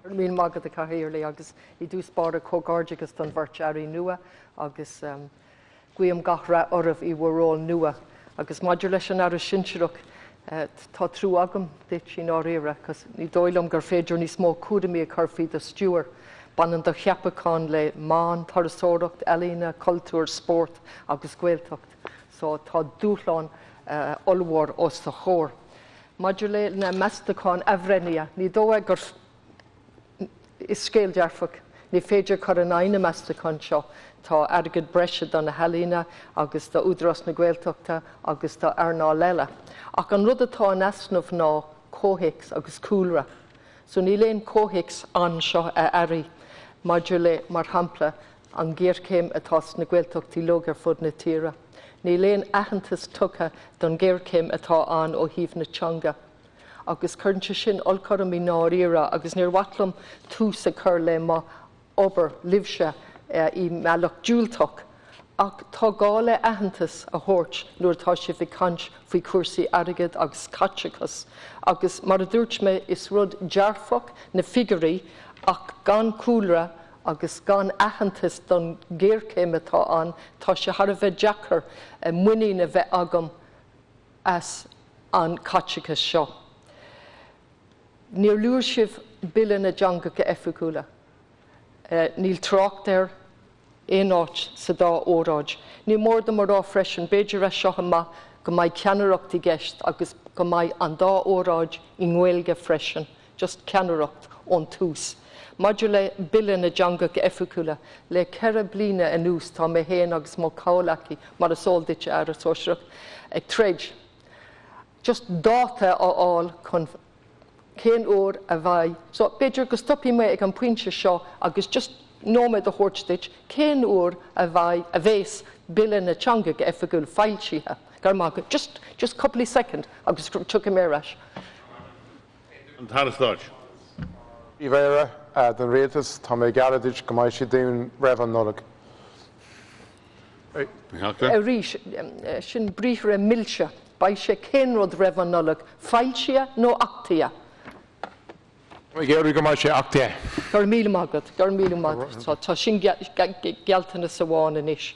Go raibh míle maith agat, a Chathaoirligh, agus i dtús báire comhghairdeachas don bheirt Airí nua agus guím gach rath oraibh i bhur ról nua. Agus maidir leis an Aire Sinsearach, tá trua agam duit i ndáiríre, cos ní dóigh liom gur féidir níos mó cúraimí a chur faoi do stiúir. Baineann do cheapachán le meáin, turasóireacht, ealaíona, cultúr, spórt agus Gaeltacht, so tá dúshlán ollmhór os do chomhair. Maidir le na meastacháin athbhreithnithe, ní dóigh gur is scéal dearfach. Ní féidir cur in aghaidh na meastachán seo. Tá airgead breise do na healaíona agus do Údarás na Gaeltachta agus do earnáil eile. Ach an rud atá in easnamh ná comhthéacs agus cúlra. So níl aon comhthéacs anseo, a Airí, maidir le, mar shampla, an ghéarchéim atá sna Gaeltachtaí uilig ar fud na tíre. Níl aon aitheantas tugtha don ghéarchéim atá ann ó thaobh na teanga. Agus cuireann sé sin olc orm i ndáiríre agus níor mhaith liom tús a chur le mo obair libhse i mbealach diúltach. Ach tá gá le aitheantas a thabhairt nuair atá sibh ag caint faoi chúrsaí airgid agus caiteachas. Agus mar a dúirt mé, is rud dearfach na figiúirí ach gan cúlra agus gan aitheantas don ghéarchéim atá ann, tá sé thar a bheith deacair muinín a bheith agam as an chaiteachas seo. Níor luaigh sibh Bille na dTeangacha Oifigiúla. Níl trácht air aon áit sa dá óráid. Ní mór dom a rá freisin, b'fhéidir as seo amach go mbeidh ceannaireacht i gceist agus go mbeidh an dá óráid i nGaeilge freisin. Just ceannaireacht ón tús. Maidir le Bille na dTeangacha Oifigiúla, le 4 bliana anuas tá mé féin agus mo chomhghleacaí, mar is eol duit, a Aire Sóisearach, ag troid just dáta a fháil chun cén uair a bheidh. So, b'fhéidir go stopfaidh mé ag an bpointe seo agus just nóiméad a thabhairt duit, cén uair a bheidh, a bhéas Bille na Teangacha Oifigiúil foilsithe? Go raibh maith agat. Just, just cúpla soicind agus tiocfaidh mé ar ais. An tAire Stáit. Príomh-Aire don Rialtas, tá mé ag gealladh duit go mbeidh sé dúinn roimh an Nollaig. Arís, sin briathra milse. Beidh sé cén rud roimh an Nollaig? Foilsithe nó achtaithe? Tá mé ag iarraidh go mbeidh sé achtaithe. Go raibh míle maith agat. Go raibh míle maith agat. Tá sin gealltanas amháin anois.